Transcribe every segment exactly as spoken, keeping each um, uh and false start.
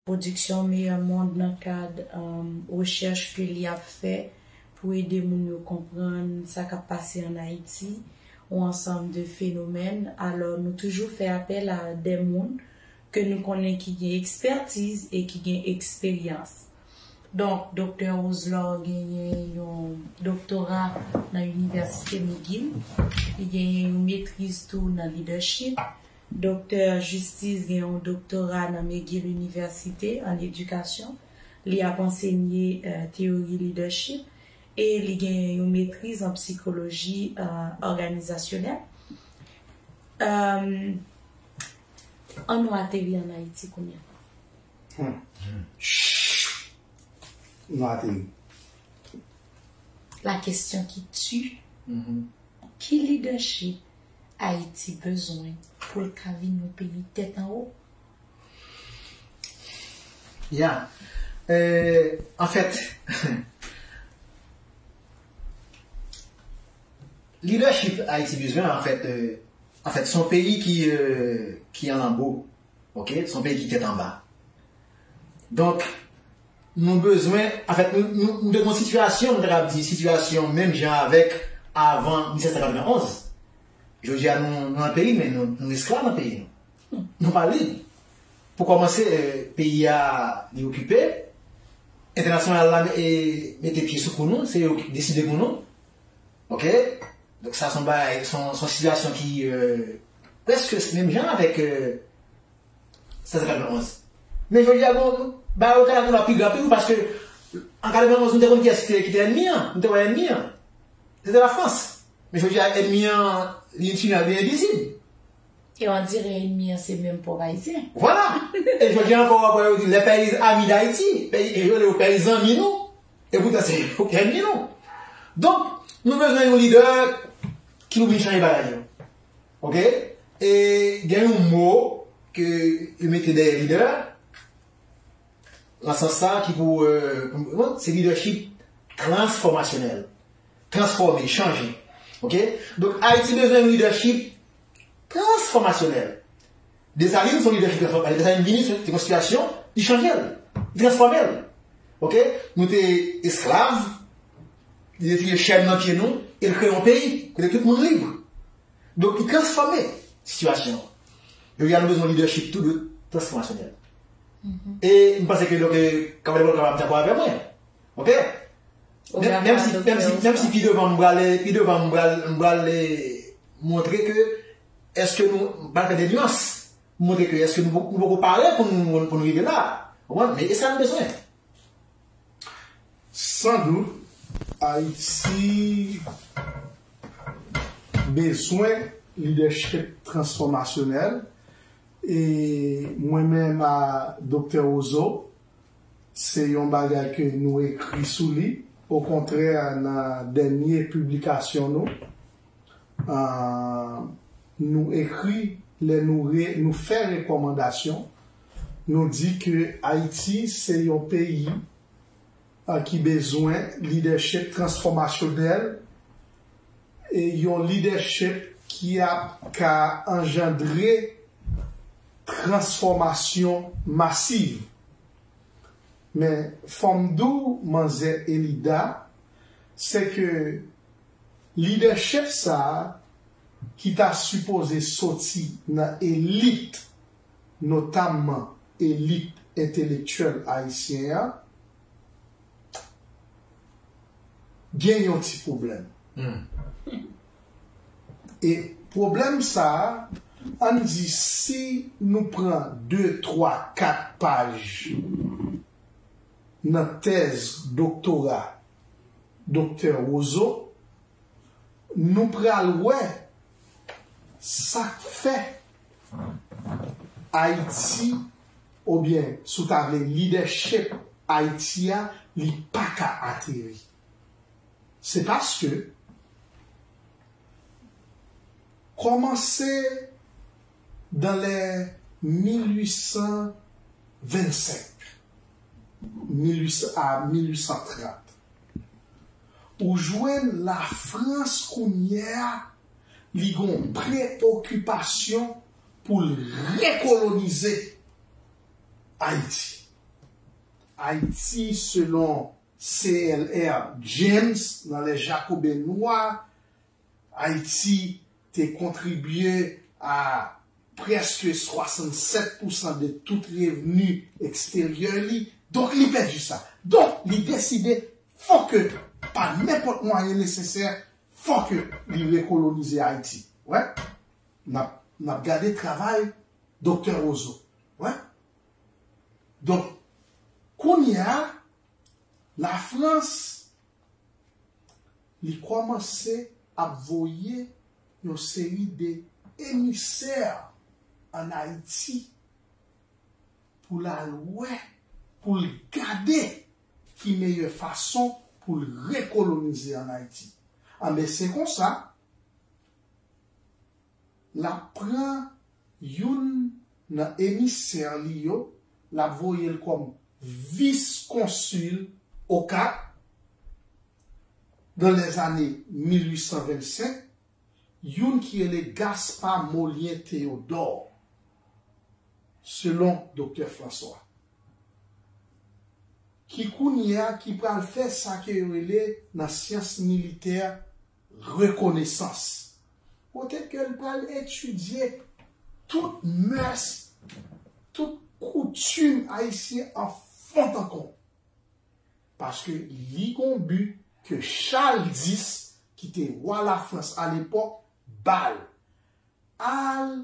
Pwodiksyon Meyè Mond nan kad, um, rechèch ke li ap fè pou ede moun yo konprann sa k ap pase ann Ayiti, yon ansanm de fenomèn. Alò, nou toujou fè apèl a de moun ke nou konnen ki gen ekspètiz e ki gen eksperyans. Donk, Doktè Roselord genyen yon doktora nan Inivèsite McGill. Li genyen yon metriz tou nan lidèchip. Doktè Justice gen yon doktora nan McGill University an edikasyon. Li ap ansenye, eh, teyori lidèchip e li gen yon metriz an sikoloji, eh, òganizasyonèl. Em, ann nou ateri ann Ayiti kounye a. Hmm. Nou ateri. La question qui tue, ki lidèchip Ayiti bezwen pou l ka vin yon peyi tèt anwo? Ya. Euh, anfèt, lidèchip Ayiti bezwen, anfèt, euh, anfèt, se yon peyi ki, euh, ki an lanbo. Ok? Se yon peyi ki tèt anba. Donk, nou bezwen, anfèt, nou, nou, nou te gen yon sitiyasyon, nou ta kab di, sitiyasyon menm jan avèk avan mil sèt san katrevenn onz. Jodi a, nou, nou nan peyi, men nou, nou esklav nan peyi nou. Nou pa lib. Pou kòmanse, eh, peyi a, li okipe. Entènasyonal la, eh, mete pye sou kou nou, se yo ki deside pou nou. Ok? Donk, sa se yon bagay, se yon, se yon sitiyasyon ki, eh, prèske menm jan avèk, eh, sèt san katrevenn onz. Men jodi a, bon, bagay yo ka vin pi grav toujou, paske an katrevenn onz, nou te konn kiyès ki te, ki te ènmi an, nou te wè ènmi an. Se te Lafrans. Men jodi a, ènmi an, li envizib, li envizib. E on dirè ènmi an se menm pòp ayisyen. Vwala! E jodi a ankò, w ap wè yo di, les pays amis d'Haïti. Peyi, e yo rele yo peyi zanmi nou. E poutan, se yo ki ènmi nou. Donk, nou bezwen yon lidè ki pou vin chanje bagay yo. Ok? E gen yon mo ke yo mete dèyè lidè, nan sans sa, ki pou, euh, se lidèchip transfòmasyonèl. Transfòme, chanje. Ok? Donk, Ayiti bezwen yon lidèchip transfòmasyonèl. Desalin se yon lidèchip transfòmasyonèl. Desalin vini, se te yon sitiyasyon, li chanje l, li transfòme l. Ok? Nou te esklav, li retire chèn nan pye nou, e l kreye yon peyi, kote tout moun lib. Donk, li transfòme sitiyasyon an. Jodi a, nou bezwen yon lidèchip tou de transfòmasyonèl. E m panse ke, donk, eh, Kanpay Devlopman kapab dakò avè mwen. Ok? Menm, menm si, menm si, menm si pi devan m pral, pi devan m pral, m pral, eh, montre ke èske nou, m pral fè de nyans, montre ke èske nou, nou poko pare pou nou, pou nou rive la. Ou konprann? Men e sa n bezwen. San dout, Ayiti bezwen lidèchip transfòmasyonèl. E mwen menm a Doktè Roseau, se yon bagay ke nou ekri sou li. Okontrè, nan dènye piblikasyon nou, ah, nou ekri, lè nou re-, nou fè rekòmandasyon, nou di ke Ayiti se yon peyi, ah, ki bezwen lidèchip transfòmasyonèl e yon lidèchip ki ap ka anjandre transfòmasyon masiv. Men, fò m di w, manzè Elida, se ke lidèchip sa a, ki ta sipoze soti nan elit, notamman elit entelektyèl ayisyen an, gen yon ti pwoblèm. E pwoblèm sa a, ann di si nou pran de, twa, kat paj nan tèz doktora Doktè Roseau, nou pral wè sa k fè Ayiti, oubyen, si w ta vle, lidèchip Ayiti a, li pa ka ateri. Se paske, kòmanse dans les mil uit san vennsenk, mil uit san a mil uit san trant, Ou jwenn Lafrans kounye a, li gon preokipasyon pou l rekolonize Ayiti. Ayiti, selon C L R James, dans Les Jacobins Noirs, Ayiti te kontribye a prèske swasannsèt pousan de tout revni eksteryè li. Donk, li pèdi sa. Donk, li deside, fòk, pa nenpòt mwayen nesesè, fòk li rekolonize Ayiti. Wè, n ap, n ap gade travay Doktè Roseau. Wè. Donk, kounye a, Lafrans, li kòmanse ap voye yon seri de emisè ann Ayiti pou l al wè, pou l gade ki meyè fason pou l rekolonize ann Ayiti. Anben, se konsa, l ap pran youn nan emisè li yo, l ap voye l kòm vis konsil o Kap dans les années mil ui san vennsenk, youn ki rele Gaspard Molien Théodore, selon Doktè François, ki kounye a ki pral fè sa ke yo rele nan syans militè rekonesans. Poutèt ke l pral etidye tout mès, tout koutim ayisyen an fon an konb. Paske li gon bi ke Chal dis, ki te wa Lafrans alepòk, ba l. Al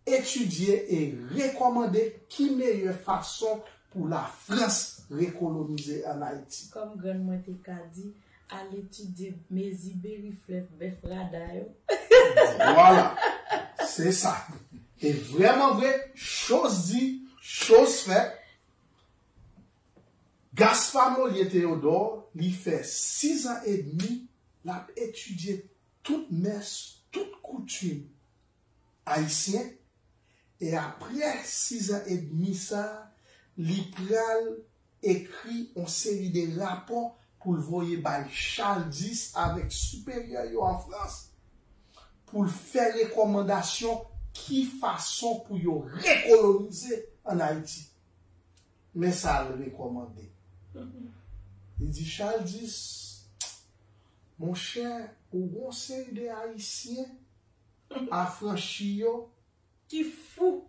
etidye e rekòmande ki meyè fason pou Lafrans rekolonize ann Ayiti. Kòm grann mwen te ka di, al etidye mezi beri flèf bèf rada yo. Vwala, se sa. E vrèman vre, choz di, choz fèt. Gaspard Molien Théodore, li fè sizan edmi, l ap etidye tout mès, tout koutim ayisyen, e aprè sizan edmi sa, li pral ekri yon seri de rapò pou l voye bay Chal dis avèk siperyè yo an Frans, pou l fè rekòmandasyon ki fason pou yo rekolonize ann Ayiti. Men sa l rekòmande. Li di, Chal dis, monchè, ou gon seri de Ayisyen afranchi yo, ki fou,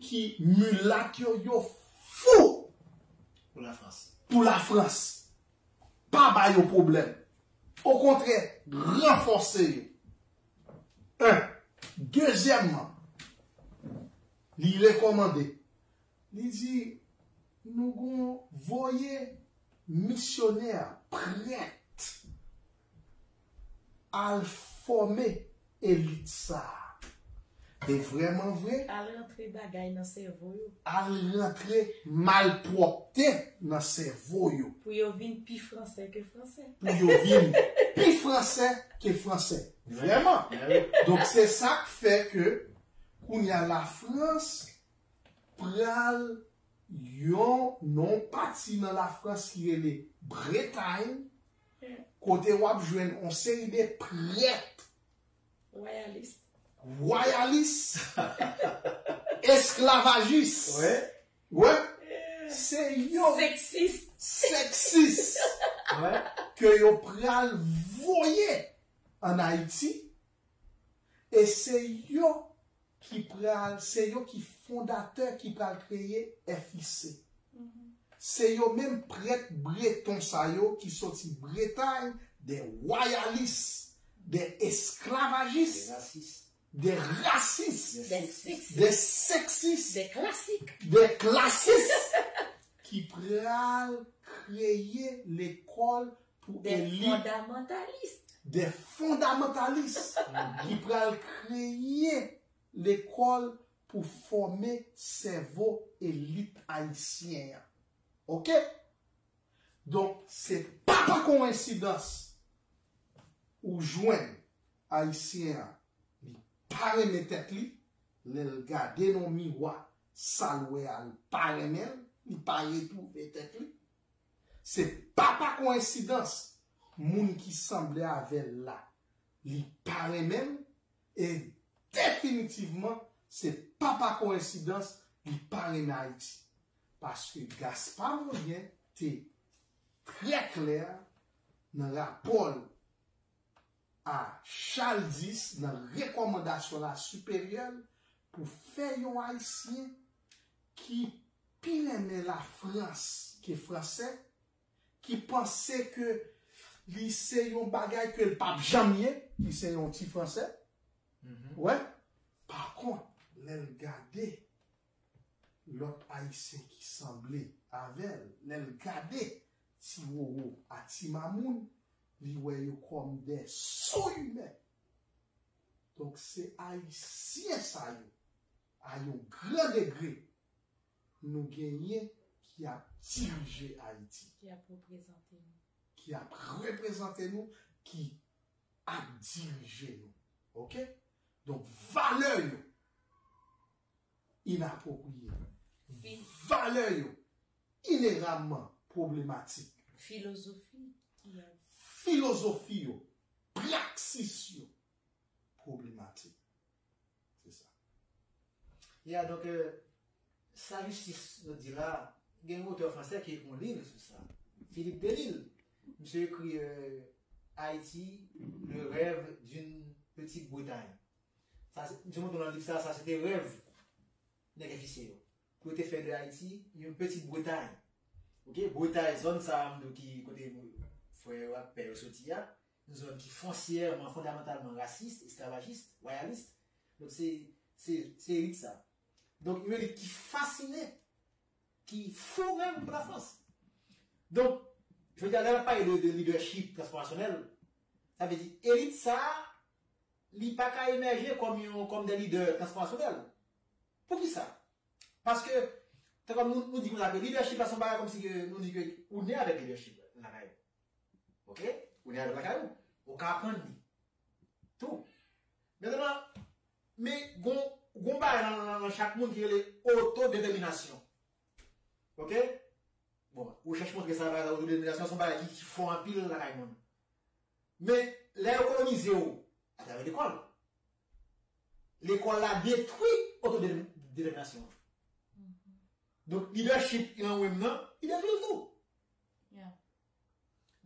ki milat yo, yo fou pou Lafrans. Pou Lafrans. Pa ba yo pwoblèm. Okontrè, ranfòse yo. En. Dezyèmman, li rekòmande, li di, nou gon voye misyonè, prèt, al fòme elit sa a. E vrèman vre, al rantre bagay nan sèvo yo. Al rantre malpwòpte nan sèvo yo. Pou yo vin pi fransè ke fransè. Pou yo vin pi fransè ke fransè. Vrèman. Donk, se sa k fè ke kounye a Lafrans pral yon non pati nan Lafrans ki rele Bretay, kote w ap jwenn yon seri de prèt wayalis, wayalis, esklavajis. Wi. Wi. Se yo. Seksis. Seksis. Wi. Ke yo pral voye ann Ayiti. E se yo ki pral, se yo ki fondatè ki pral kreye F I C. Se yo menm prèt breton sa yo ki soti Bretay, de wayalis, de esklavajis, de rasis, de seksis, de klasis, ki pral kreye lekòl pou elit, de fondamantalis, ki pral kreye lekòl pou fòme sèvo elit ayisyen an. Oke? Donk, se pa pa kowensidans ou jwenn ayisyen an, li pa renmen tèt li, lè l gade nan miwa, sa l wè a, l pa renmen l, li pa retwouve tèt li. Se pa pa kowensidans moun ki sanble avè l la, li pa renmen l, e definitivman, se pa pa koyensidans, li pa renmen Ayiti. Paske Gaspard Mondier te trè klè nan rapò l a Charles dis nan rekòmandasyon la siperyè l pou fè yon Ayisyen ki pi renmen Lafrans ke fransè, ki panse ke li se yon bagay ke l p ap janm ye, ki se yon ti fransè. Wè, pa kont, lè l gade lòt Ayisyen ki sanble avè l, lè l gade Ti Roro a Ti Mamoun, li wè yo kòm de sou-imen. Donk, se Ayisyen sa yo, a yon gran degre, nou genyen ki ap dirije Ayiti, Ki ap reprezante nou. ki ap reprezante nou, ki ap dirije nou. Oke? Donk, valè yo inapwopriye. Fi- Valè yo inerabman pwoblematik. Filozofi ki ap Filozofi yo, praksis yo pwoblematik. Se sa. Ya, donk, euh, sa jistis nou di la, gen yon otè fransè ki ekri yon liv sou sa. Philippe Delisle. Misye ekri, euh, Haïti, le rêve d'une petite Bretagne. Sa, se- misye montre nan liv sa, sa se te rèv nèg Efisye yo. Pou yo te fè de Ayiti yon Petite Bretagne. Oke, Bretagne, zòn sa a, m di w ki kote frè yo ak pè yo soti a, yon zòn ki fonsyèman, fondamantalman rasis, esklavajis, wayalis. Donk, se, se, se elit sa. Donk, yon elit ki fasine, ki fou menm pou Lafrans. Donk, jodi a, lè n ap pale de, de leadership transfòmasyonèl, sa vle di, elit sa a, li pa ka emèje kòm yon, kòm de lidè transfòmasyonèl. Poukisa? Paske, tankou nou, nou di konsa ke lidèchip la se yon bagay kòmsi ke nou di ke ou ne avèk lidèchip lakay ou. Oke? Ou ne avèk lakay ou. Ou ka aprann li. Tou. Mentnan, men gon, gon bagay nan, nan, nan chak moun ki rele otodetèminasyon. Oke? Bon, rechèch montre sa, bagay otodetèminasyon se yon bagay ki, ki fò anpil lakay moun. Men, lè yo kolonize w atravè lekòl, lekòl la detwi otodetèminasyon an. Donk, lidèchip ki nan menm nan, li detwi l tou. Yeah.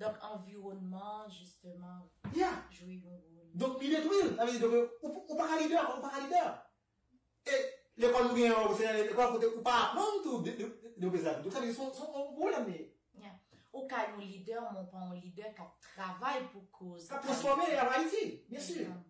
Donk, anviwònman, jisteman, Yeah. jwe yon wòl. Donk, li detwi l. Sa vle di, donk, ou, ou pa ka lidè, ou pa ka lidè. E lekòl nou genyen an, se lekòl kote ou pa aprann tou de, de, de, de prezan. Donk, sa vle di, se yon, se yon pwoblèm li ye. Yeah. Ou ka yon lidè, men ou pa yon lidè k ap travay pou koz K ap transfòme Ayiti. Ayiti, byen si. Yeah.